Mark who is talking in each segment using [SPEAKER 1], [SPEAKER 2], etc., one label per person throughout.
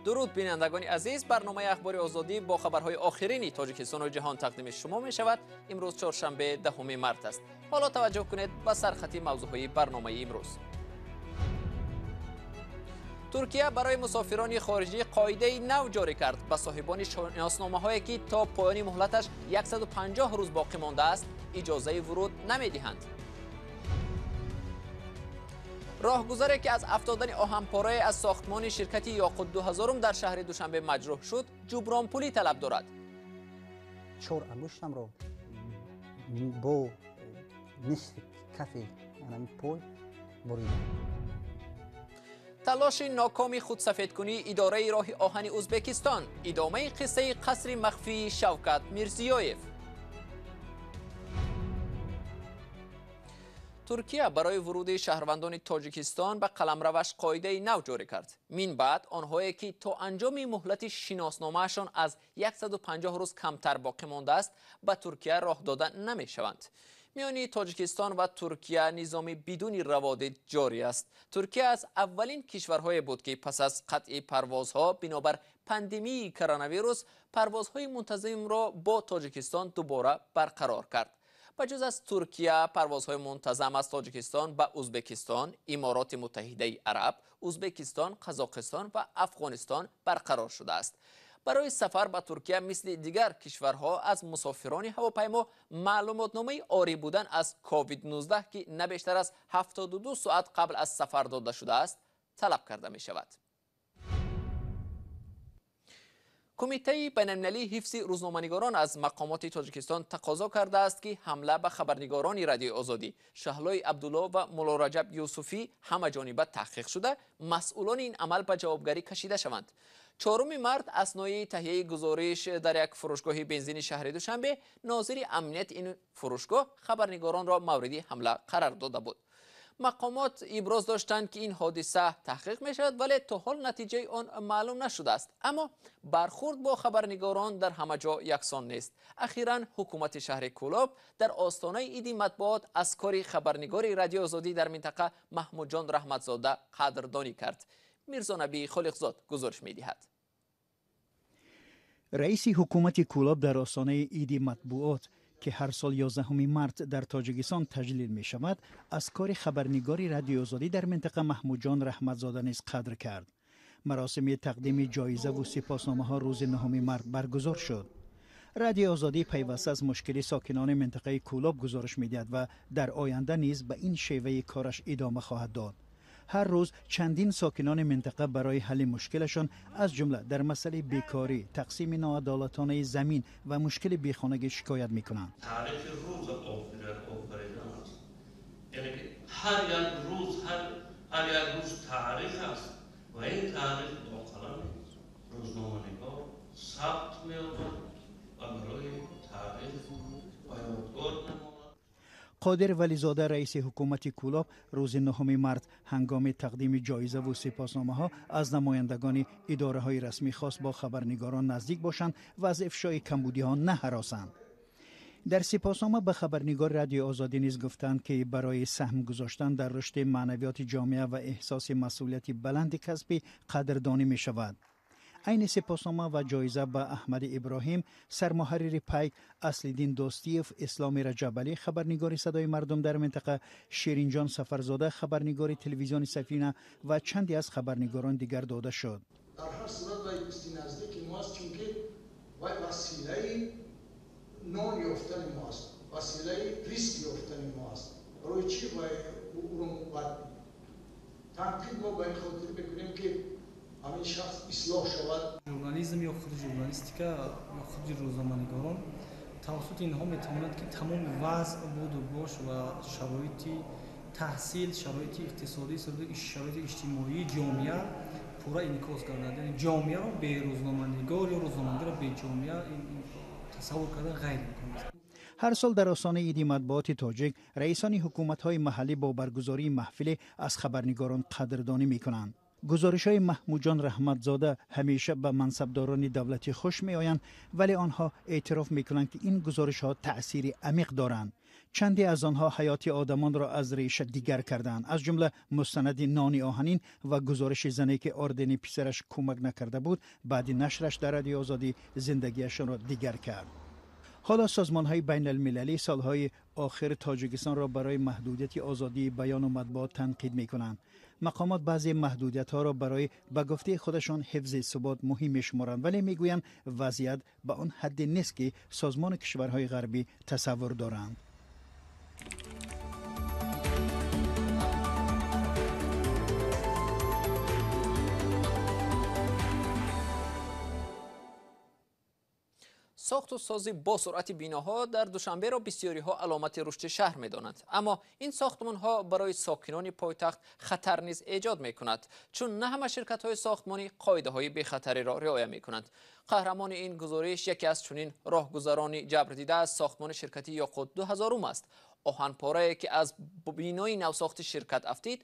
[SPEAKER 1] Дуруд бинандагони азиз, барномаи Ахбори Озодӣ бо хабарҳои охирини Тоҷикистону ҷаҳон тақдими шумо мешавад. Имрӯз чоршанбе, 10 март аст. Ҳоло таваҷҷӯҳ кунед ба сархати мавзӯъҳои барномаи имрӯз. Туркия барои мусофирони хориҷӣ қоидаи нав ҷорӣ кард. Ба соҳибони шиносномаҳое ки то поёни муҳлаташ 150 рӯз боқӣ мондааст, иҷозаи вуруд намедиҳанд. Роҳгузаре ки аз афтодани оҳанпорае аз сохтмони ширкати Ёқут 2000 дар шаҳри Душанбе маҷрӯҳ шуд, ҷубронпулӣ талаб дорад.
[SPEAKER 2] Чор ангуштамро бо нисфи кафи пой буридам.
[SPEAKER 1] Талоши нокоми худсафедкунии идораи роҳи оҳани Ӯзбекистон, идомаи қиссаи қасри махфии Шавкат Мирзиёев. Туркия барои вуруди шаҳрвандони Тоҷикистон ба қаламраваш қоидаи нав ҷорӣ кард. Мин баъд онҳое ки то анҷоми муҳлати шиносномаашон аз 150 рӯз камтар боқӣ мондааст, ба Туркия роҳ дода намешаванд. Миёни Тоҷикистон ва Туркия низоми бидуни раводид ҷорӣ аст. Туркия аз аввалин кишварҳое буд, ки пас аз қатъи парвозҳо бинобар пандемияи коронавирус парвозҳои мунтазимро бо Тоҷикистон дубора барқарор кард. Ба ҷуз аз Туркия, парвозҳои мунтазам аз Тоҷикистон ба Ӯзбекистон, Имороти Муттаҳидаи Араб, Ӯзбекистон, Қазоқистон ва Афғонистон барқарор шудааст. Барои сафар ба Туркия мисли дигар кишварҳо аз мусофирони ҳавопаймо маълумотномаи орӣ будан аз COVID-19, ки на бештар аз 72 соат қабл аз сафар дода шудааст, талаб карда мешавад. Кумитаи байналмилалии ҳифзи рӯзноманигорон аз мақомоти Тоҷикистон тақозо кардааст, ки ҳамла ба хабарнигорони Радиои Озодӣ Шаҳлои Абдулло ва Муллораҷаб Юсуфӣ ҳамаҷониба таҳқиқ шуда, масъулони ин амал ба ҷавобгарӣ кашида шаванд. 4 март аснои таҳияи гузориш дар як фурӯшгоҳи бензини шаҳри Душанбе нозири амнияти ин фурӯшгоҳ хабарнигоронро мавриди ҳамла қарор дода буд. Мақомот иброз доштанд, ки ин ҳодиса таҳқиқ мешавад, вале то ҳол натиҷаи он маълум нашудааст. Аммо бархурд бо хабарнигорон дар ҳама ҷо яксон нест. Ахиран ҳукумати шаҳри Кӯлоб дар остонаи иди матбуот аз кори хабарнигори Радиои Озодӣ дар минтақа Маҳмудҷон Раҳматзода қадрдонӣ кард. Мирзонабӣ Холиқзод гузориш медиҳад.
[SPEAKER 3] Раиси ҳукумати Кӯлоб дар остонаи иди матбуот, ки ҳар сол 11 март дар Тоҷикистон таҷлил мешавад, аз кори хабарнигори Радиои Озодӣ дар минтақа Маҳмудҷон Раҳматзода низ қадр кард. Маросими тақдими ҷоизаву сипосномаҳо рӯзи 9 март баргузор шуд. Радиои Озодӣ пайваста аз мушкили сокинони минтақаи Кӯлоб гузориш медиҳад ва дар оянда низ ба ин шеваи кораш идома хоҳад дод. Ҳар рӯз чандин сокинони минтақа барои ҳалли мушкилашон, аз ҷумла дар масъалаи бекорӣ, тақсими ноадолатонаи замин ва мушкили бехонагӣ шикоят мекунанд.
[SPEAKER 4] Таърихи рӯз офаридан аст. Яъне ки ҳар як рӯз, ҳар як рӯз таърих аст ва ин таърих бо қалами рӯзноманигор сабт меёбад ва барои таърих ба ёдгор мемонад.
[SPEAKER 3] Қодир Вализода, раиси ҳукумати Кӯлоб, рӯзи 9 март ҳангоми тақдими ҷоизаву сипосномаҳо аз намояндагони идораҳои расмӣ хост бо хабарнигорон наздик бошанд ва аз ифшои камбудиҳо наҳаросанд. Дар сипоснома ба хабарнигори Радиои Озодӣ низ гуфтанд, ки барои саҳм гузоштан дар рушди маънавиёти ҷомеа ва эҳсоси масъулияти баланди касбӣ қадрдонӣ мешавад. Айни сипоснома ва ҷоиза ба Аҳмади Иброҳим, сармуҳаррири Пайк, Аслиддин Достиев, Исломи Раҷабалӣ, хабарнигори Садои мардум дар минтақа, Ширинҷон Сафарзода, хабарнигори телевизиони Сафина ва чанде аз хабарнигорон дигар дода шуд.
[SPEAKER 5] Дар ҳар сурат вай дӯсти наздики мо аст, чунки вай василаи нон ёфтани мо аст, василаи риск ёфтани мо аст. Барои чӣ вай ӯро бад танқид мо ба ин хотир мекунем, ки ҳамин шахс ислоҳ шавад.
[SPEAKER 6] Журнализм ё худи журналистика ё худи рӯзноманигорон тавассути инҳо метавонанд, ки тамоми вазъ, буду бош ва шароити таҳсил, шароити иқтисодӣ, шароити иҷтимоии ҷомеа пурра инъикос гардад. Яъне ҷомеаро бе рӯзноманигор ё рӯзноманигорро бе ҷомеа тасаввур кардан ғайриимкон аст.
[SPEAKER 3] Ҳар сол дар остонаи иди матбуоти тоҷик раисони ҳукуматҳои маҳаллӣ бо баргузории маҳфиле аз хабарнигорон қадрдонӣ мекунанд. Гузоришҳои Маҳмудҷон Раҳматзода ҳамеша ба мансабдорони давлатӣ хуш меоянд, вале онҳо эътироф мекунанд, ки ин гузоришҳо таъсири амиқ доранд. Чанде аз онҳо ҳаёти одамонро аз реша дигар кардаанд, аз ҷумла мустанади нони оҳанин ва гузориши зане, ки ордени писараш кӯмак накарда буд, баъди нашраш дар Радиои Озодӣ зиндагиашонро дигар кард. Ҳоло созмонҳои байналмилалӣ солҳои охир Тоҷикистонро барои маҳдудияти озодии баёну матбуот танқид мекунанд. Мақомот баъзе маҳдудиятҳоро барои ба гуфтаи худашон ҳифзи субот муҳим мешуморанд, вале мегӯянд вазъият ба он ҳадде нест, ки созмони кишварҳои ғарбӣ тасаввур доранд.
[SPEAKER 1] Сохту сози бо суръати биноҳо дар Душанберо бисёриҳо аломати рушди шаҳр медонанд, аммо ин сохтмонҳо барои сокинони пойтахт хатар низ эҷод мекунад, чун на ҳама ширкатҳои сохтмонӣ қоидаҳои бехатариро риоя мекунанд. Қаҳрамони ин гузориш яке аз чунин роҳгузарони ҷабрдида аз сохтмони ширкати Ёқут 2000 аст. Оҳанпорае, ки аз бинои навсохти ширкат афтид,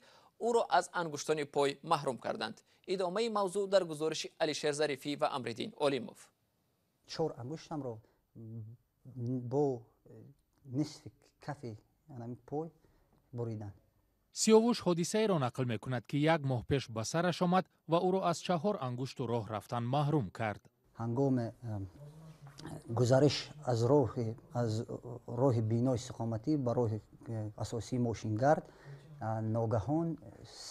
[SPEAKER 1] ӯро аз ангуштони пой маҳрум карданд. Идомаи мавзӯъ дар гузориши Алишер Зарифӣ ва Амриддин Олимов.
[SPEAKER 2] Чор ангуштамро бо нисфи кафи пой буриданд.
[SPEAKER 7] Сиёвуш ҳодисаеро нақл мекунад, ки як моҳ пеш ба сараш омад ва ӯро аз чаҳор ангушту роҳ рафтан маҳрум кард.
[SPEAKER 2] Ҳангоми гузариш аз роҳи бинои истиқоматӣ ба роҳи асосии мошингард ногаҳон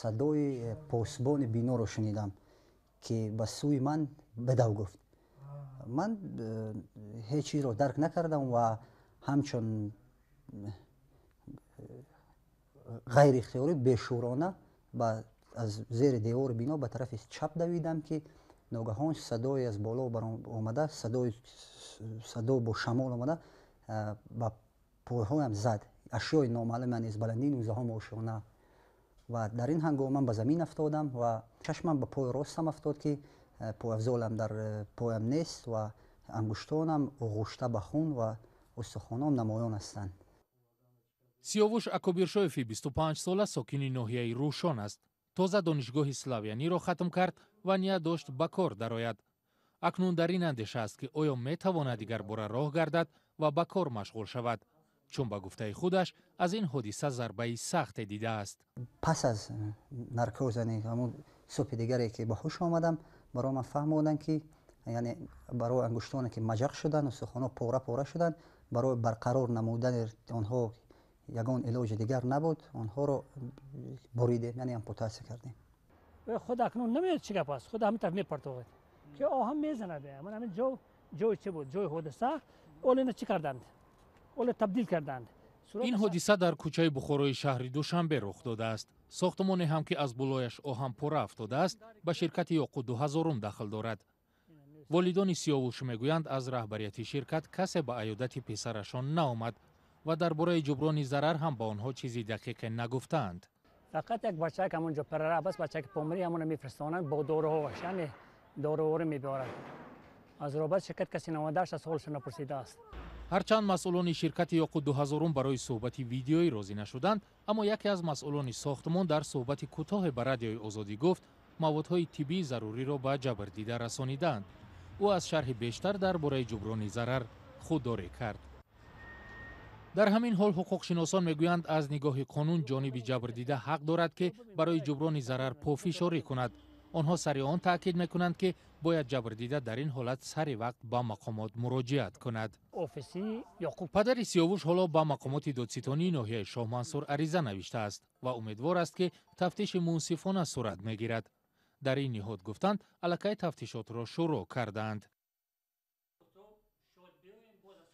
[SPEAKER 2] садои посбони биноро шунидам, ки ба сӯи ман бедав гуфт. Ман ҳеҷ чизро дарк накардам ва ҳамчун ғайриихтиёрӣ бешӯрона аз зери девори бино ба тарафи чап давидам, ки ногаҳон садое аз боло омада, садо бо шамол омада ба пойҳоям зад. Ашёи номаълуме низ баландии 19 ошёна. Ва дар ин ҳангом ман ба замин афтодам ва чашмам ба пои ростам афтод, ки пойафзолам дар поям нест ва ангуштонам оғушта ба хун ва устухонам намоён ҳастанд.
[SPEAKER 7] Сиёвуш Акобиршоеви 25-сола сокини ноҳияи Рӯшон аст. Тоза донишгоҳи славяниро хатм кард ва ният дошт ба кор дарояд. Акнун дар ин андеша аст, ки оё метавонад дигарбора роҳ гардад ва ба кор машғул шавад, чун ба гуфтаи худаш аз ин ҳодиса зарбаи сахте дидааст.
[SPEAKER 2] Пас аз наркоз, яъне ҳамон субҳи дигаре ки ба ҳуш омадам, барои ман фаҳмоданд, ки яъне барои ангуштоне ки маҷақ шуданд, устухонҳо пора пора шуданд, барои барқарор намудани онҳо ягон илоҷи дигар набуд, онҳоро буридем, яъне ампутатсия кардем.
[SPEAKER 8] Худ акнун намедонад чӣ гап аст, худ ҳамин тараф мепартовад, ки оҳан мезанад. Ман ҳамин ҷо ҷои чӣ буд, ҷои ҳодиса, оле ина чӣ карданд, оле табдил карданд.
[SPEAKER 7] Ин ҳодиса дар кӯчаи Бухорои шаҳри Душанбе рух додааст. Сохтмоне ҳам, ки аз болояш оҳанпора афтодааст, ба ширкати Ёқут 2000 дахл дорад. Волидони Сиёвуш мегӯянд, аз раҳбарияти ширкат касе ба аёдати писарашон наомад ва дар бораи ҷуброни зарар ҳам ба онҳо чизи дақиқе нагуфтаанд.
[SPEAKER 8] Фақат як бачаак ҳамонҷо прораб аст, бачаки помирӣ, ҳамонро мефиристонанд бо доруҳоаш, яъне доруворӣ мебиёрад. Аз робат ширкат касе наомадааст, аз ҳолашон напурсидааст.
[SPEAKER 7] Ҳарчанд масъулони ширкати Ёқут 2000 барои суҳбати видеоӣ розӣ нашуданд, аммо яке аз масъулони сохтмон дар суҳбати кӯтоҳе ба Радиои Озодӣ гуфт, маводҳои тиббии заруриро ба ҷабрдида расонидаанд. Ӯ аз шарҳи бештар дар бораи ҷуброни зарар худдорӣ кард. Дар ҳамин ҳол ҳуқуқшиносон мегӯянд, аз нигоҳи қонун ҷониби ҷабрдида ҳақ дорад, ки барои ҷуброни зарар пофишорӣ кунад. Онҳо сари он таъкид мекунанд, ки бояд ҷабрдида дар ин ҳолат сари вақт ба мақомот муроҷиат кунад. Падари Сиёвуш ҳоло ба мақомоти додситонии ноҳияи Шоҳмансур ариза навиштааст ва умедвор аст, ки тафтиши мунсифона сурат мегирад. Дар ин ниҳод гуфтанд, аллакай тафтишотро шурӯъ кардаанд.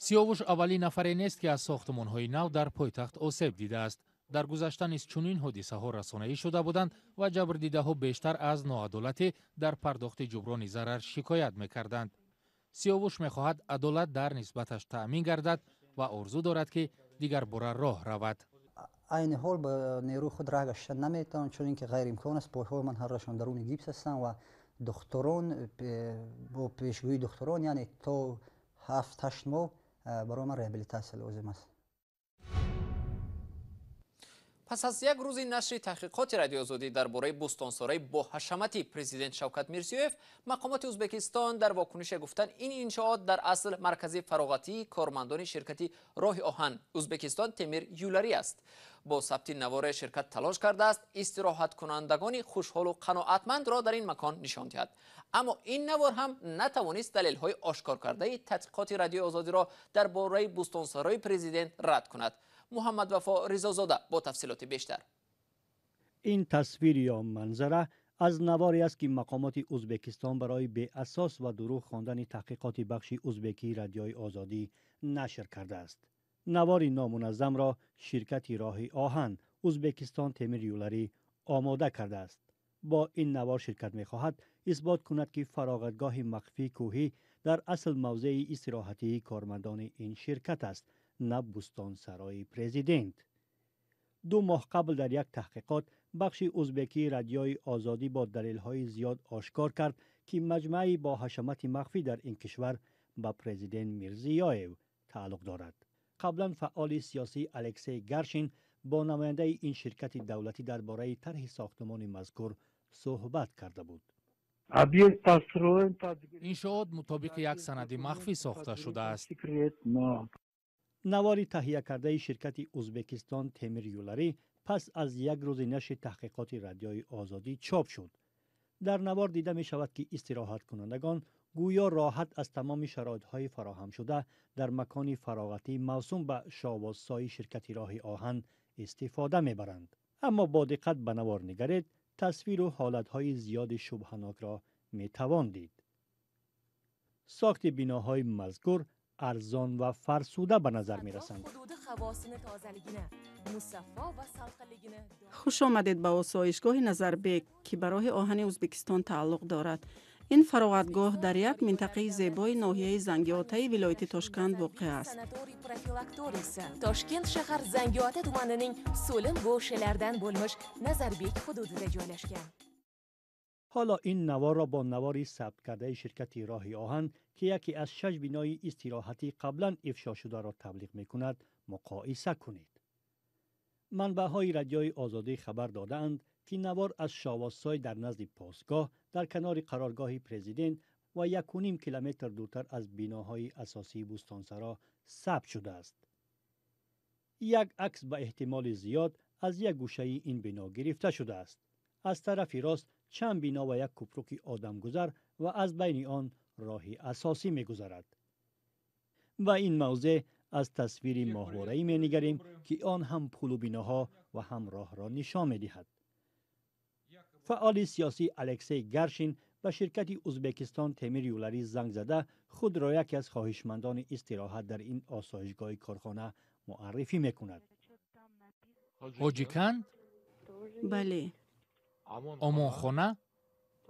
[SPEAKER 7] Сиёвуш аввалин нафаре нест, ки аз сохтмонҳои нав дар пойтахт осеб дидааст. Дар гузашта низ чунин ҳодисаҳо расонаӣ шуда буданд ва ҷабрдидаҳо бештар аз ноадолатӣ дар пардохти ҷуброни зарар шикоят мекарданд. Сиёвуш мехоҳад адолат дар нисбаташ таъмин гардад ва орзу дорад, ки дигарбора роҳ равад.
[SPEAKER 2] Айни ҳол ба нерӯи худ роҳ гашта наметавонам, чун ин ки ғайриимкон аст. Пойҳои ман ҳардашон даруни гипс ҳастанд ва духтурон бо пешгӯии духтурон, яъне то 7-8 моҳ барои ман реабилитатсия лозим аст.
[SPEAKER 1] Пас аз як рӯзи нашри таҳқиқоти Радиои Озодӣ дар бораи бӯстонсарои бо ҳашамати президент Шавкат Мирзиёев, мақомоти Ӯзбекистон дар вокунише гуфтанд, ин иншоот дар асл маркази фароғатии кормандони ширкати роҳи оҳан Ӯзбекистон Темир Юлари аст. Бо сабти навори ширкат талош кардааст истироҳаткунандагони хушҳолу қаноатмандро дар ин макон нишон диҳад. Аммо ин навор ҳам натавонист далелҳои ошкоркардаи таҳқиқоти Радиои Озодиро дар бораи бӯстонсарои президент рад кунад. Муҳаммад Вафо Ризозода бо тафсилоти бештар.
[SPEAKER 9] Ин тасвир ё манзара аз наворе аст, ки мақомоти Ӯзбекистон барои беасос ва дурӯғ хондани таҳқиқоти бахши ӯзбекии Радиои Озодӣ нашр кардааст. Навори номуназзамро ширкати роҳи оҳан Ӯзбекистон Темир Юлари омода кардааст. Бо ин навор ширкат мехоҳад исбот кунад, ки фароғатгоҳи махфии кӯҳӣ дар асл мавзеи истироҳатии кормандони ин ширкат аст, на бӯстонсарои президент. 2 моҳ қабл дар як таҳқиқот бахши ӯзбекии Радиои Озодӣ бо далелҳои зиёд ошкор кард, ки маҷмӯаи бо ҳашамати махфӣ дар ин кишвар ба президент Мирзиёев тааллуқ дорад. Қаблан фаъоли сиёсӣ Алексей Гаршин бо намояндаи ин ширкати давлатӣ дар бораи тарҳи сохтмони мазкур суҳбат карда буд.
[SPEAKER 7] Иншоот мутобиқи як санади махфӣ сохта шудааст.
[SPEAKER 9] Навори таҳиякардаи ширкати Ӯзбекистон Темир Юлари пас аз як рӯзи нашри таҳқиқоти Радиои Озодӣ чоп шуд. Дар навор дида мешавад, ки истироҳаткунандагон гӯё роҳат аз тамоми шароитҳои фароҳамшуда дар макони фароғатии мавсум ба шовозсои ширкати роҳи оҳан истифода мебаранд. Аммо бо диққат ба навор нигаред, тасвиру ҳолатҳои зиёди шубҳанокро метавон дид. Сохти биноҳои мазкур арзон ва фарсуда ба назар мерасанд.
[SPEAKER 10] Хуш омадед ба осоишгоҳи Назарбек, ки ба роҳи оҳани Ӯзбекистон тааллуқ дорад. Ин фароғатгоҳ дар як минтақаи зебои ноҳияи Зангиотаи вилояти Тошканд воқеъ аст.
[SPEAKER 11] Toshkent shahar Zangiota tumanining so'lim go'shalardan bo'lmish Nazarbek hududida joylashgan.
[SPEAKER 9] Ҳоло ин наворро бо навори сабткардаи ширкати роҳи оҳан, ки яке аз 6 бинои истироҳатӣ қаблан ифшо шударо таблиғ мекунад, муқоиса кунед. Манбаъҳои Радиои Озодӣ хабар додаанд, ки навор аз Шовозсой дар назди посгоҳ дар канори қароргоҳи президент ва 1.5 километр дуртар аз биноҳои асосии бӯстонсаро сабт шудааст. Як акс ба эҳтимоли зиёд аз як гӯшаи ин бино гирифта шудааст. Аз тарафи рост чанд бино ва як купруки одамгузар ва аз байни он роҳи асосӣ мегузарад. Ба ин мавзеъ аз тасвири моҳвораӣ менигарем, ки он ҳам пулу биноҳо ва ҳам роҳро нишон медиҳад. Фаъоли сиёсӣ Алексей Гаршин ба ширкати Ӯзбекистон Темир Юлари занг зада худро яке аз хоҳишмандони истироҳат дар ин осоишгоҳи корхона муаррифӣ мекунад.
[SPEAKER 7] Ҳоҷиканд?
[SPEAKER 10] Бале.
[SPEAKER 7] Омонхона?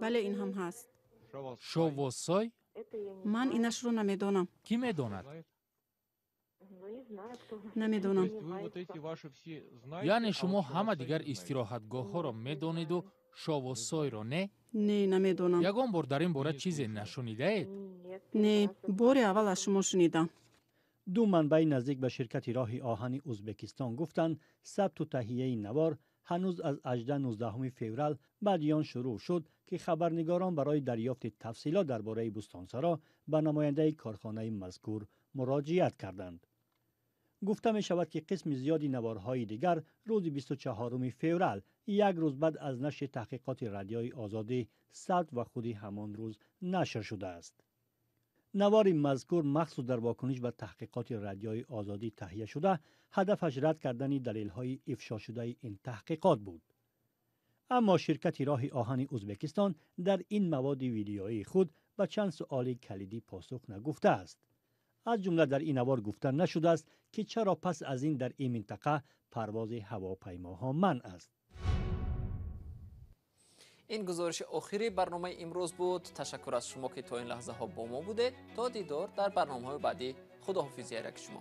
[SPEAKER 10] Бале, ин ҳам ҳаст.
[SPEAKER 7] Шовозсой?
[SPEAKER 10] Ман инашро намедонам.
[SPEAKER 7] Кӣ медонад?
[SPEAKER 10] Намедонам.
[SPEAKER 7] Яъне шумо ҳама дигар истироҳатгоҳҳоро медонеду Шовозсойро не?
[SPEAKER 10] Не, намедонам.
[SPEAKER 7] Ягон бор дар ин бора чизе нашунидаед?
[SPEAKER 10] Не, бори аввал аз шумо шунидам.
[SPEAKER 9] 2 манбаи наздик ба ширкати роҳи оҳани Ӯзбекистон гуфтанд, сабту таҳияи навор ҳанӯз аз 18-19 феврал баъди он шурӯъ шуд, ки хабарнигорон барои дарёфти тафсилот дар бораи бӯстонсаро ба намояндаи корхонаи мазкур муроҷиат карданд. Гуфта мешавад, ки қисми зиёди наворҳои дигар рӯзи 24 феврал, як рӯз баъд аз нашри таҳқиқоти Радиои Озодӣ сабт ва худи ҳамон рӯз нашр шудааст. Навори мазкур махсус дар вокуниш ба таҳқиқоти Радиои Озодӣ таҳия шуда, ҳадафаш рад кардани далелҳои ифшошудаи ин таҳқиқот буд. Аммо ширкати роҳи оҳани Ӯзбекистон дар ин маводи видеоии худ ба чанд суоли калидӣ посух нагуфтааст. Аз ҷумла дар ин навор гуфта нашудааст, ки чаро пас аз ин дар ин минтақа парвози ҳавопаймоҳо манъ аст.
[SPEAKER 1] Ин гузориши охири барномаи имрӯз буд. Ташаккур аз шумо, ки то ин лаҳзаҳо бо мо будед. То дидор дар барномаҳои баъдӣ. Худоҳофизи яраки шумо.